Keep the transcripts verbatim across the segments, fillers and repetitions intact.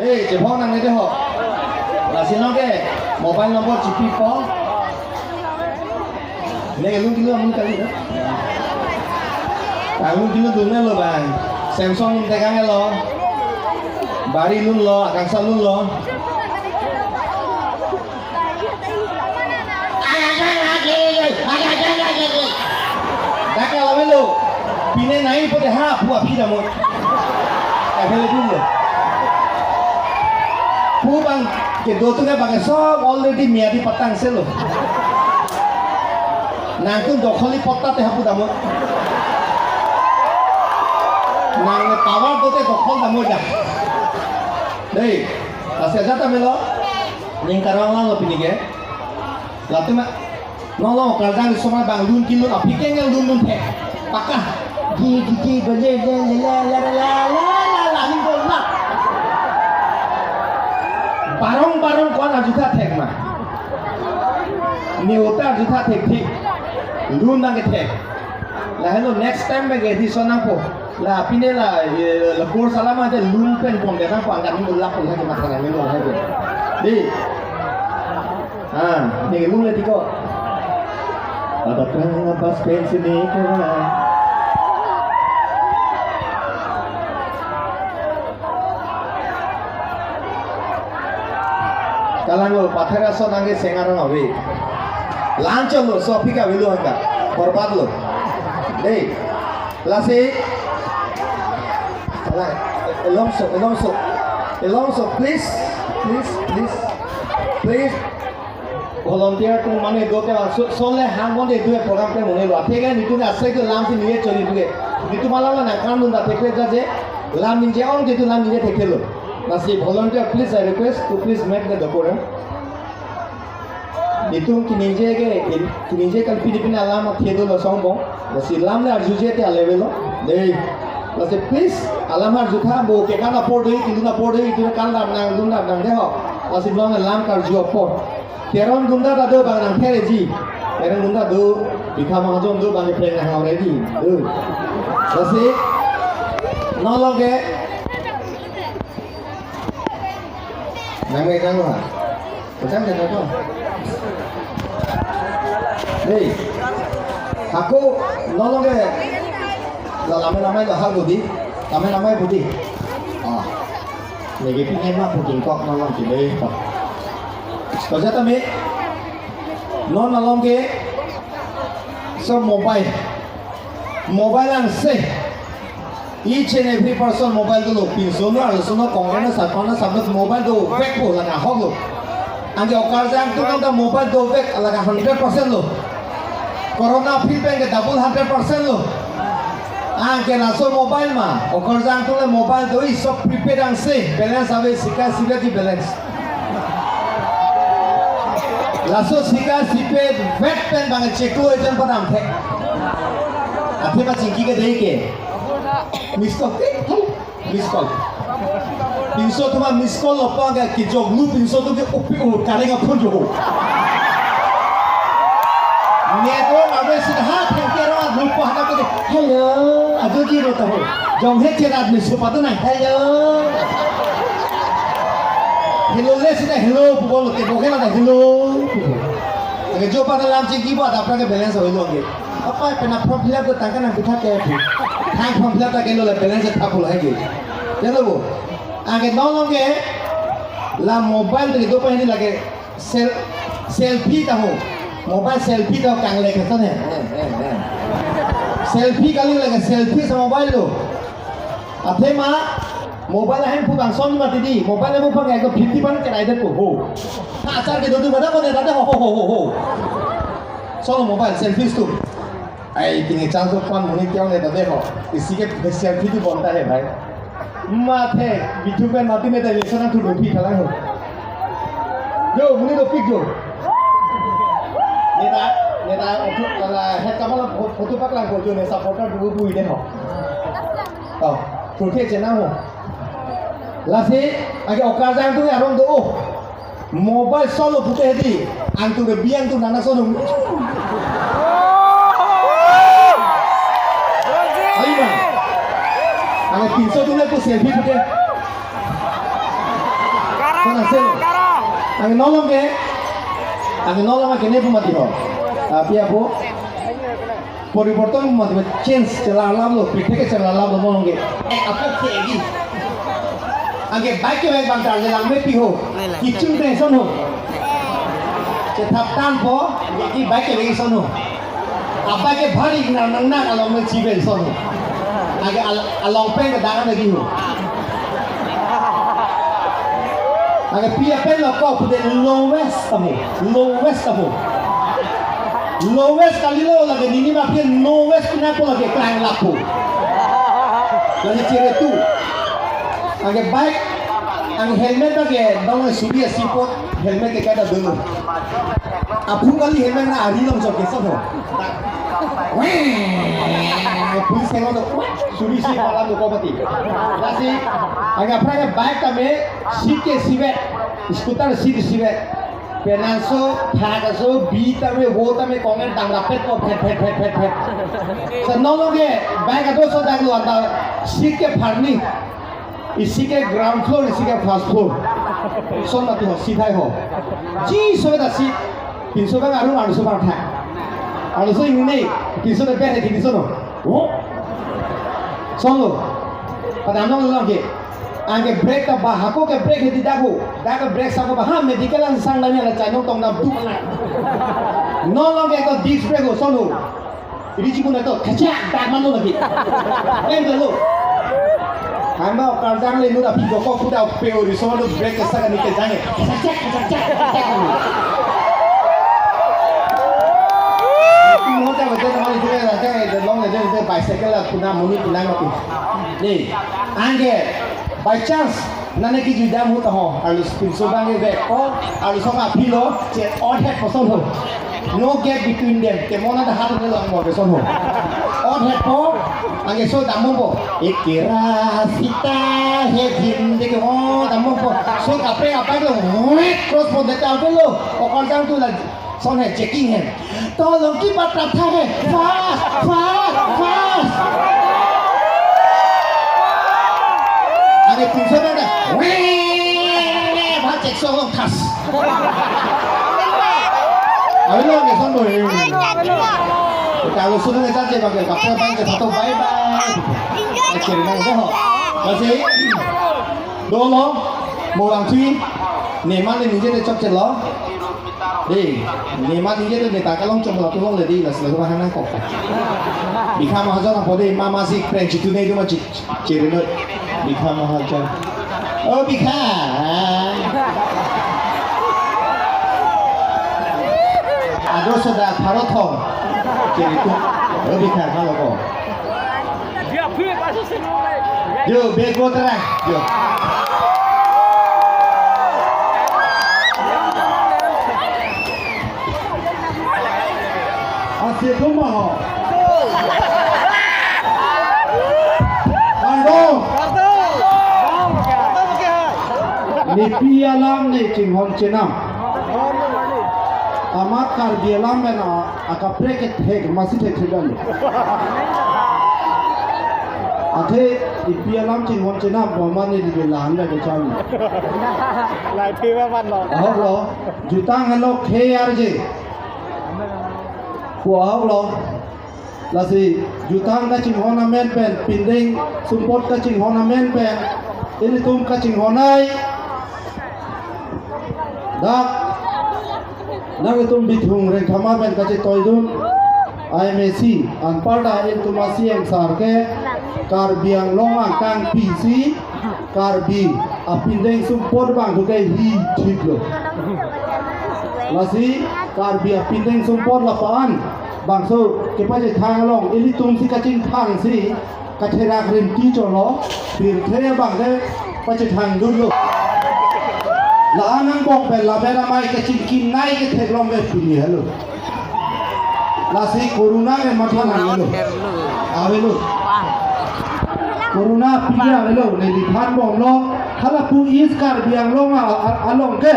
Eh, chevang nangne dei ho. Lasi nonke mobile number chipipo. Ne lun kilo amun kali na. Ang lun kilo dunlo bang. Samsung tekang lo. Bari lunlo, Akangsha lunlo. Dak ke lamelo. Pine nai pote ha pu aphi damot. Available lo. Pu bang kedo atum ke bang sob already miyadi patang selo. Nangtum dokholi potta te ha pu damot. Nang power dote dokhol damot ja. Dei, lasi ajat ta melo. Ning karong lang lo pini ke. Latum ma. Nolo karjang di somar bang lun kilun aphi keng lun lun thek. Paka. Ji ji ji bale le le la la la la la la la ning ko la. Barong barong ko-an arjutha thek ma. Ne ota arjutha thekthik. Lun nangkethek. Lahelo next time bang ke di so nangpo. La pine la, eh, la course alam ate lun pen pon ke nangpo angkat ni ulak ulak ke matha nang ni ulak ke. Dei. Ah, ne lun le tiko. Ada pernah bas pensi ne ke. Kalang lo, pathar ason angke sengar ave. Lanchon lo, so aphi ke avelo angka. Borbat lo. Dei. Lasi. Alai, alongso, alongso. Alongso, please. Please, please. Please. Volunteer atum mane do ke laso, sole hang bon de do program ke mane lo. Athe ke nitum asai ke lam si niye chori do ke. Nitum alam la nangkam dun da thek thek ja je. Lam ningje ong je tu lam ningje thek thek lo. Lasi volunteer, please, I request to please make the decorum. Nitum kiningje ke, kiningje kan pini pini alam athe do lo song bong. Lasi lam le arjuje te a-level lo. Dei. Lasi please, alam arjutha bo ke kan apor dei, kinun apor dei, itu kan lam nang dun lam nang dei ho. Lasi belong lam karju apor. Teron gunda ta do bang nangther ji. Teron gunda do, Bikha Mahajon do bang phreng nang already. Do. Lasi, nolong ke. Nang megang ha. Pegang deh ko. Hei. Ako nolong ke. La lame lame la hal budi. Lame lame budi. Ah. Nege pini ma budi kok nolong kile. Ko jata me. Non nolong ke. So mobile. Mobile angse. Each and every person mobile dolo. Pinso no, arloso no, kongre no, sarpo no, sablo mobile dovekpo, lake ahok lo. Anke okarjang atum ta mobile dovek, lake hundred percent lo. Corona aphi pen ke double hundred percent lo. Anke laso mobile ma, okarjang atum le mobile do-i, so prepaid angse, balance ave, sika sika di balance. Laso sika sipe vet pen bang cheklo ejon padam thek. Athe ma chingki ke dei ke. Miss call. Miss call. Pinso atum a-miss call lo pa ke kijok lu pinso atum ke upi u kareng aphun jo. Network ave sida ha thengke ro lu pa ha ke. Hello. Ajo ji ro ta ho. Jong he cherat miss pa tu na. Hello. Hello le sida hello pu bol ke bo ke na hello. Ke jo pa lam chingki ba da pra ke balance ave lo ke. Apa pena form fill up ke tangka nang pitha ke phi. Thang form fill up ta ke lo le balance ta pula hai ke. Jalo bo. Anke nolong ke la mobile te do pa hini lake sel-, selfie ta ho. Mobile selfie ta ho kangle ke sone. Selfie kali lake selfie sa mobile lo. Athe ma mobile ahem pu bang son ma tidi. Mobile ahem pu bang ko fifty pan ke raide ko ho. Ha achar ke do do bada ko ne rada ho ho ho ho ho. Solo mobile selfie tu. Ai, tinggi chance pan muni kya ne ta dekho. Isi ke selfie tu bonta hai bhai. Mathe, bithu pen mati me ta election tu rupi khalang ho. Jo, muni do pic jo. Neta, neta, otu kala het kamala photo paklang ko jo ne supporter du du dekho. Oh, puthe chena ho. Lasi, age okarjang tu arong do. Mobile solo pute hedi, antu ke biang tu nana solo. Ayo bang. Ang pinso tu le tu selfie pute. Kona selo. Anke non along ke, anke non along ke ne pu mati ho. Api apo. Poriborton pu mati, change chelarlaplo, pithek chelarlaplo non along ke. Eh, apo ke di. Anke bike ke bike bang tarle lang me pi ho. Kiching tension ho. Chethap tangpo, ki bike ke bike son ho. Abike bhari nang nang nang along me chibe son. Anke al-, along pen ke dangan lagi ho. Anke pi apen lo ko pu de lowest tamo, lowest tamo. Lowest kalilo lake nini ma pi lowest pina ko lake klang lapu. Lake chere tu. Anke bike, anke helmet ke dong suri asipot, helmet ke kada dulu. Aphu kali helmet na ari long chok ke sobo. Weh, police ke ngoto, weh, suri si malam ko pati. Lasi, anke aphrang ke bike tame, seat ke sibe, scooter seat sibe. Penang so, thak aso, bi tame, wo tame, kongen dam rapet ko, phet, phet, phet, phet, phet. Sa non along ke, bike adoso daglo anta, seat ke pharni. Isi ke ground floor, isi ke first floor. Son mati ho, sidhai ho. Ji so da si. Pinso bang arung, arung so bang thak. Arung so ingni, pinso da ber he pinso no. Oh. Son lo. Padam long long ke. Anke brake ta ba hako ke brake he di dago. Dago brake sa ko ba ha medical an sang dani ala chainong tong dam duk na. Non along ke ko disc brake ho son lo. Ini cipun atau kacak, tak mano lagi. Kan dulu. Hamba karjang le nura pi dokok kuda peo di sono brake ke saka ni ke jange. Kacak, kacak, kacak. Ini mau coba jadi mau itu ya, jadi long jadi bicycle lah, puna muni puna mati. Nih, anke. By chance, nane kejui dam ahut ho, arlo pinso bang ke vek ko, arlo song aphi lo, che ot het po son ho. No gap between them, ke mona da hat ne long mo ke son ho. Ot het po, anke so dam po. Ekera sita he jin de ke ho dam po. So kape apa lo, cross po de ta lo, o kon jang tu la. Son he, checking he. To long ki batra tha he. Fast, fast, fast. Anke pinso na. Weh, ba check so long khas. Awi lo ke son boy. Kalau sudah ngejar je bang, kape bang ke satu bye bye. Akhirnya ho. Masih. Dolo, mo bang thui. Neman le ninje te chok chelo. Dei, neman ninje te neta kalong chong la tulong le dei, la sila hana ko. Bikha Mahajan apo dei, mama si prank chitu nei duma chit, chiri noi. Bikha Mahajan. Oh, Bikha. Ado soda pharo thong. Chiri tu. Oh, Bikha, halo ko. Yo, bego terang. Yo. Asli rumah ho. Pardon. Nepi alam ne chinghon chenam. Amat Karbi alam pen a, akaprek kethek masi thek thek dam. Athe nepi alam chinghon chenam, mama ne di lan da kecham. Lai phi ba man lo. Ahok lo, jutang halo khe arje. Pu ahok lo. Lasi jutang kachinghon amen pen, pindeng sumpot kachinghon amen pen, ilitum kachinghon ai. Dak, nangtum Bithung Rengthama pen kachetoidun, I M A C, anparta ilitum a C M sir ke, Karbi Anglong angkang pisi, Karbi apindeng sumpot bang duke hi thiplo. Lasi Karbi apindeng sumpot lapu-an bangso kepachethang along ilitum si kachingthang si katherak rimti cholo, pirthe bang ke pachethang dunlo. La anang bong pen la bera mai kachingki nai ketheklong ke pini halo. Lasi corona ke matha nang lo. Avelo. Corona pini avelo, neli than bomlo. Halapu East Karbi Anglong a, a, along ke.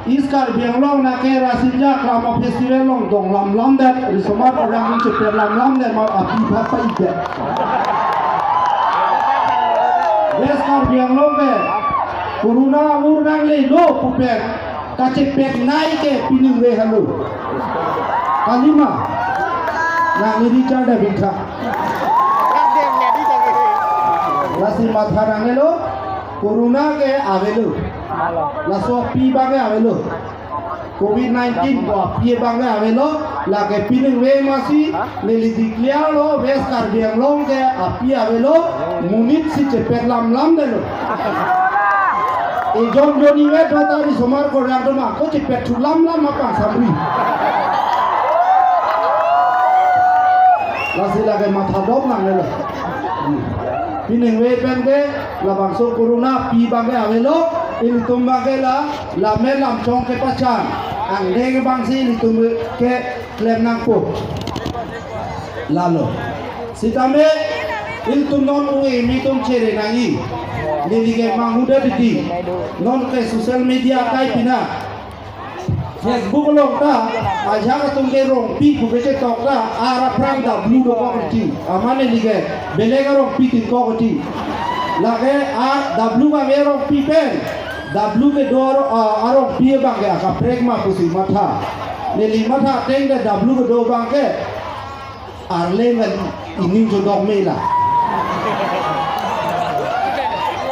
East Karbi Anglong na ke Rasinja Krama Festival along dong lam lam det, risomar orang ni cheper lam lam det, ma api bhat pa idet. West Karbi Anglong ke. Corona angur nanglelo pu pen kachepet nai ke piningve helo. Kalima. Nangli richard abingkha. Lasi matha nanglelo. Corona ke avelo. Laso api abang ke avelo. Covid nineteen ko api abang ke avelo, lake piningve masi, neli declare lo, West Karbi Anglong ke api avelo, monit si chepet lam lam detlo. Ejon joni vet vat ari osomar korang atum ako chepet thu lam lam apang samri. Lasi lake matha dop nanglelo. Piningve pen ke labangso corona api abang ke avelo, ilitum abang ke la, lamen lamchong kepachan. Angdeng abangsi ilitum ke klem nangpo. Lalo. Sitame ilitum non ue mi atum chere nangji. Neli ke manghuda titi. Non ke social media akai pina. Facebook along ta, ajahak atum ke Rongpi pu kechetok ta, ar aphrang W dokok titi. Amat neli ke, belek a-Rongpi tin kok titi. Lake a W abang ke Rongpi pen. W kedo a, a-Rongpi abang ke akaprek ma pusi matha. Neli matha ateng ta W kedo abang ke arleng kan ining chodok me la.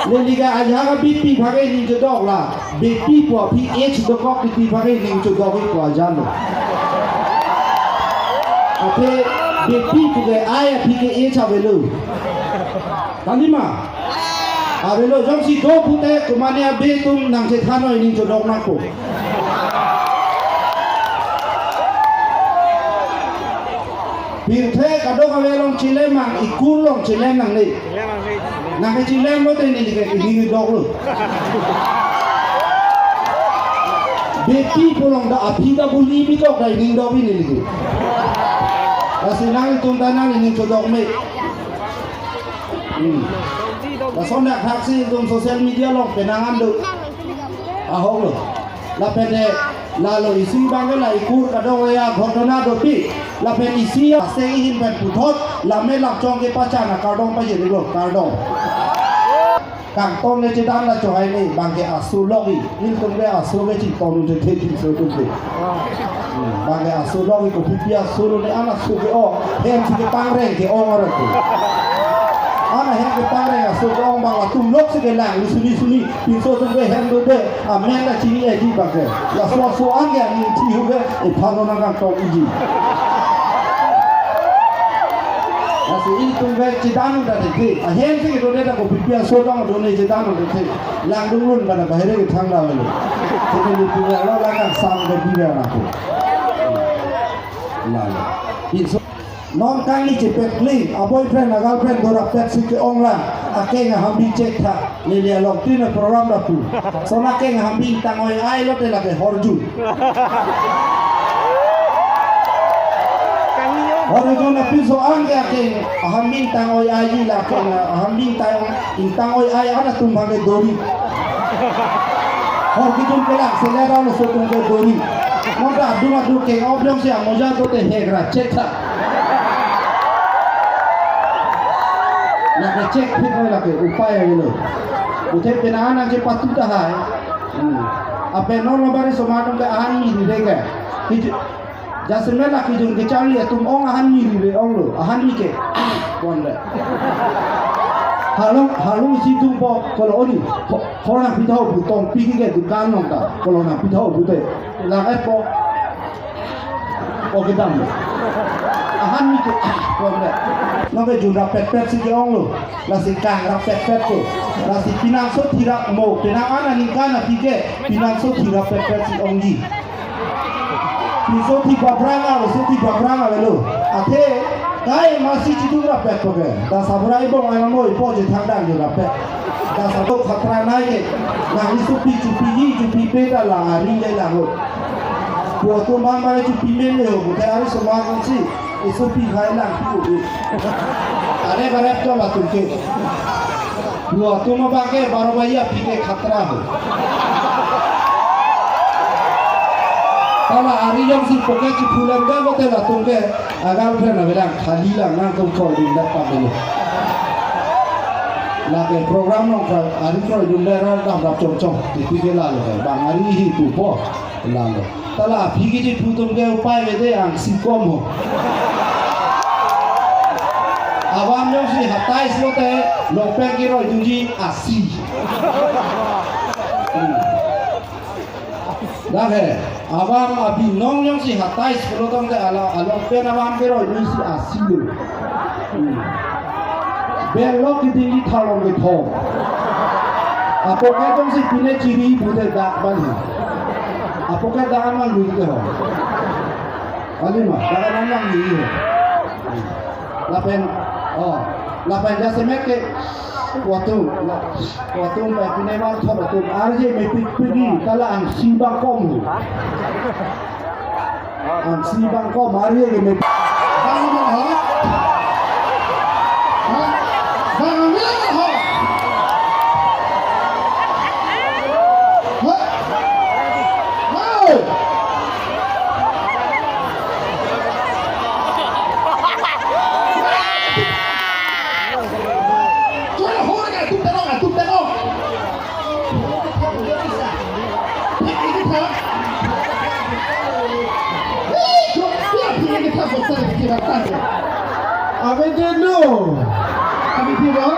Neli ke ajahak abepi abang ke ining chodok la. Bepi pu aphi H dokok titi abang ke ining chodok pu ajahak lo. Athe bepi pu ke I aphi ke H avelo. Kalima. Avelo jongsi do pute komatne abe atum nangchethan noi ining chodok nangpo. Pirthe kadokave along chilem mang, ikur along chilem nangne. Nangkechilem lote neli ke ining doklo. Bepi pu along ta aphi ta buli mi tok ta ining dok neli ke. Lasi nangtum ta nang ining chodok me. Hmm. Lason dak thaksi itum social media along penang an do. Ahok lo. Lapen de lalo isi abang ke la ikur kadokave aghotona dopik. Lapen isi ase ihin pen puthot lamen lamchong kepachan akardom pajirlo, kardom. Kangton le chedan la chohai ne abang ke aso lok-i. Ilitum ke aso ke chington un the the pinso atum ke. Hmm, abang ke aso lok-i, kopi pi aso lo ne, an aso ke-ong, hem si kepangreng ke-ong arat ke. An ahem kepangreng aso ke-ong abang latum lok si kelang, lu suni suni, pinso atum ke hem do de, amen ta chini edi abang ke. Laso aso an ke aning thi hu ke, ephan lo nangkangton iji. Lasi ilitum ke chedan un ta the the. Ahem si kedo de ta kopi pi aso tang do ne chedan un ta the. Langdunglun pada bahire kethang da avelo. Sini di punya lo langkang sam ke dia nangpo. Lalo. Pinso. Non kangni chepet kling, a-boyfriend, a-girlfriend, do rapet si ke-ong lang, akeng ahambing chek tha, neli along tin program da pu. Lason akeng ahambing tang oi-ai lote lake horju. Horju na pinso an ke akeng ahambing tang oi-aiji la akeng ahambing tang, ingtang oi-ai an atum abang ke dori. Hor kejun kelang selera lo so atum ke dori. Mon ta adung adung keng-op jongsi amoja dote hek ra chek tha. Lake chek phit noi lake upai avelo. Uthe penang an nangchepatu tahai. Hmm. Apen non lo bari osomar atum ke ahan mi rire ke. Kiju-, jasemet lake jun kecharli atum ong ahan mi rire ong lo. Ahan mi ke. Wan le. Halong, halong si tum po kolo oni. Ho-, hor nangpitha pu tong pi ke dukan along ta. Kolo nangpitha pu te. Lang et po. Oke dam. Ahan mi ke, ah, kwan dam. Non ke jun rapet pet si ke-ong lo. Lasi kang rapet pet ko. Lasi pinangso thirap mo. Penang an aningkan aphi ke. Pinangso thirap pet pet si ongji. Pinso thi babrang alo, so thi babrang avelo. Athe, kai masi chidung rapet ko ke. Da sabrai bong ai mo ipo je thang dang jun rapet. Da sabo khatra nai ke. Nang isopi chupi ji, chupi pe ta la ari le la ho. Pu atum abang abang chupi men le ho, pu te ari osomar si, isopi hai lang pu ho. Are bare to latum ke. Pu atum abang ke baro baji aphi ke khatra ho. Ta la ari jongsi poke chiphulam ga lote latum ke, a-girlfriend avelang, khali lang nangtum kordin dak pamelo. Lake program nong ka ari kroidunde ra dam rap chom chom. Ipi ke lalo ke. Bang ari hi pupo. Lalo. Ta la aphi kejiphu atum ke upai ke de angsi kom ho. Avam jongsi hatais lote longpen keroidunji asi. Hmm. Dak he, avam abinong jongsi hatais pulo tangte ala, alongpen avam keroidunsi asi lo. Hmm. Belok kedingji thalong kethom. Apoket jongsi pine chiri pute dak bang he. Apoket dak an mang lui te ho. Kali ma, dak an mang lui ho. Hmm. Lapen, oh, lapen jasemet ke, watum, watum, eh, pine bang thot watum, arje mepik pigi, ta la angsi bang kom. Angsi bang kom, arje ke mepik. Bang bang ha? Ha? Bang bang ha? Ha? Hey! Abe de no. Abe de no.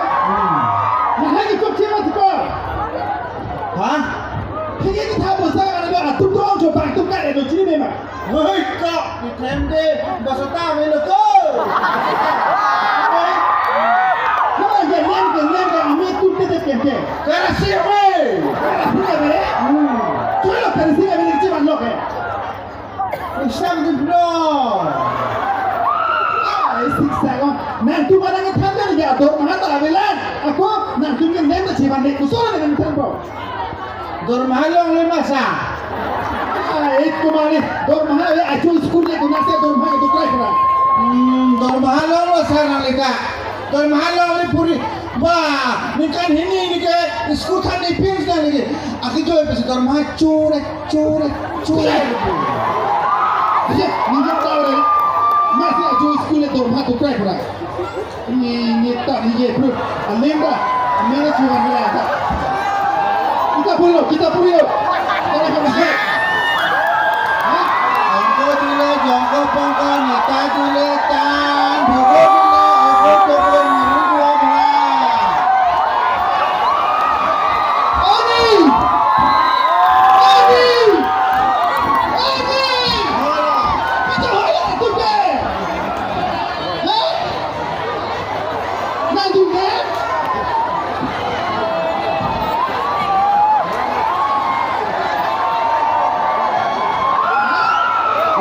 Mahai ke kok cema tuka. Ha? Kini kita bosa kan ada atum tu orang coba atum kan ada ciri memang. Hoi, kok, di klem de, basa ta ave lo ko. Hoi. Hoi, ya nem ke nem ke ami tu te te ke ke. Karasi ave. Karasi ave. Hmm. Cholo karasi ave ni chiman lo ke. Exam di bro. Ah, isi sago. Nangtum mana ngethan kan ya dormaha ta avelang. Ako nangtum ke nem ta chiman de kusol ne nangthan bro. Dormaha longle ma sa. Ah, ek kumari, dormaha le ajo school le guna se dormaha ke tukrai kena. Hmm, dormaha longlo sa nang leka. Dormaha longle puri. Wah, ningkan hini neke school than ni pin sa neke. Aki jo pesi dormaha chore, chore, chore. Iya, ningkan tahu deh. Masih ajo school le dormaha tukrai kena. Ni, ni ta, ni ye, bro. Alim ba. Mera chuan mera ta. Kita puri lo, kita puri lo. Kita puri lo. Hah? Jongko dile, jongko pongko, neta dile, tan, bhogo dile, ogo togo, nuru dua bha. Oni! Oni! Oni! Kita hola tuke. Hah? Nangdunde?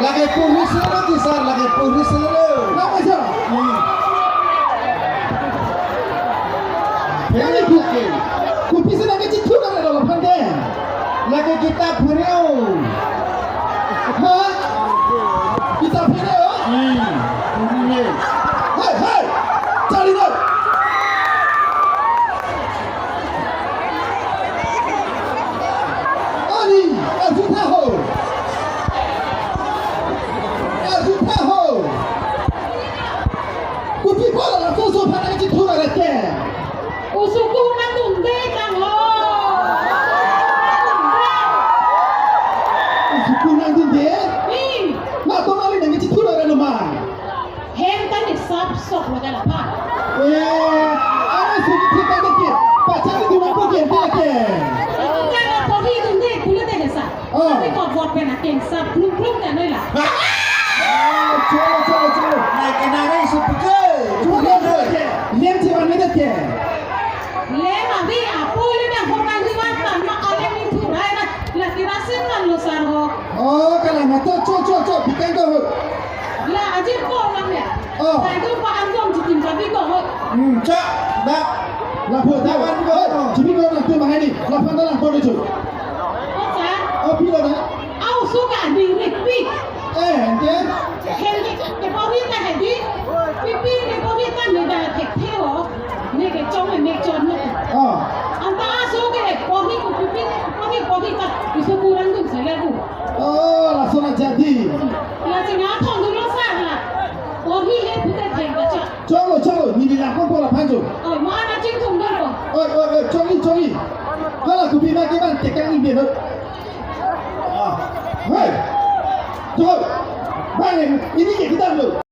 Lake puri selo di sar, lake puri selo. Lake sar. Hmm. Lake puri. Kopi si lake chithur na lo pande. Lake kita puri o. Ha? Kita puri o? Hmm. Puri. Hei, hei. Charli lo. Ani, arju tha ho. Arju tha ho. Kopi ko la so so phana chithur ra ke. Usuku nangdunde tang ho. Usuku nangdunde? Hmm. Ma to mali nang chithur ra lo ma. Hem ta ni sap sok lo kala pa. Eh, aro suki thik ta ke. Pachari duna ko ke ta ke. Kala porhi dunde pule te sa. Oh. Tapi kok buat pena ken sap klum klum ta noi la. Ah, chalo, chalo, chalo. Na ke na rai supi ke. Chalo, chalo, chalo. Lem chiwan ni ta ke. Lem abi apo le na hokan di wan tan ma ale ni thurai na. La kirasin man lo sar ho. Oh, kala ma to cho cho cho bikan to ho. La ajir ko lang ya. Oh. Sai tu pa an kong chitin ka bi ko ho. Hmm, cha, da. Lapu da. Da, da, da. Chibi ko na tu mahani. Lapu da lapu da chu. Oh, cha. Oh, pilo da. Au suka di rik pi. Eh, ente? Hel ke porhi ta hedi. Pipi ke porhi ta ne da ke theo. Ne ke chong ne chon ne. Oh. Anta aso ke porhi ko pipi, porhi porhi ta isu kurang dun sele bu. Oh, laso na jadi. La china thon dun lo sa na. Porhi le pute theng ka cha. Chalo, chalo, neli la ko pola phanjo. Oh, ma na ching thong dun ko. Indian, no? Ah, hey! Tuh, bang ini, ini ke kita tuh.